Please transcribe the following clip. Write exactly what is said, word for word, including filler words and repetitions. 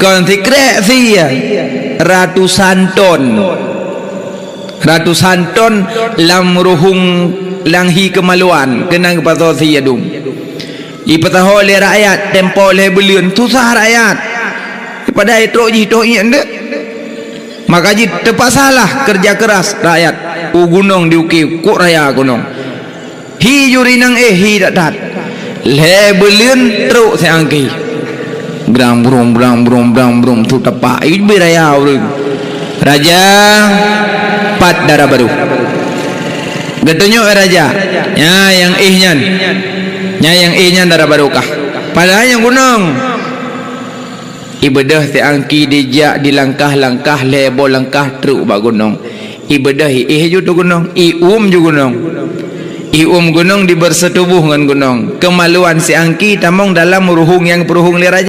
Kon sikrek sie, ratusan ton. Ratusan ton lam ruhueng langhi keumaluan, keunan geupasoe sie dum. Ipeusahoe lé rakyat, tempo lhèe buleuen, susah rakyat. Padahai trok jih toh ingat deh. Maka jih teupasalah keureuja keuras rakyat u gunong di uki kok raya gunong. Hi juri nang éh, hi that-that. Lhèe buleuen trok si Angki. Grang brum, grang brum, grang brum, tu tepak. Ih, beu raya ureueng. Raja, pat dara barô. Geutunyok raja. Nya nyang éh nyan. Nya nyang éh nyan dara barô kah. Padahai nyang gunong. Ibeudôh si Angki dijak di langkah-langkah, lhèe boh langkah trok bak gunong. Ibeudôh iéh ju tu gunong, ium ju gunong. Ium gunong dibeursetuboh ngon gunong. Keumaluan si Angki tamong dalam ruhueng nyang peuruhueng lé raja.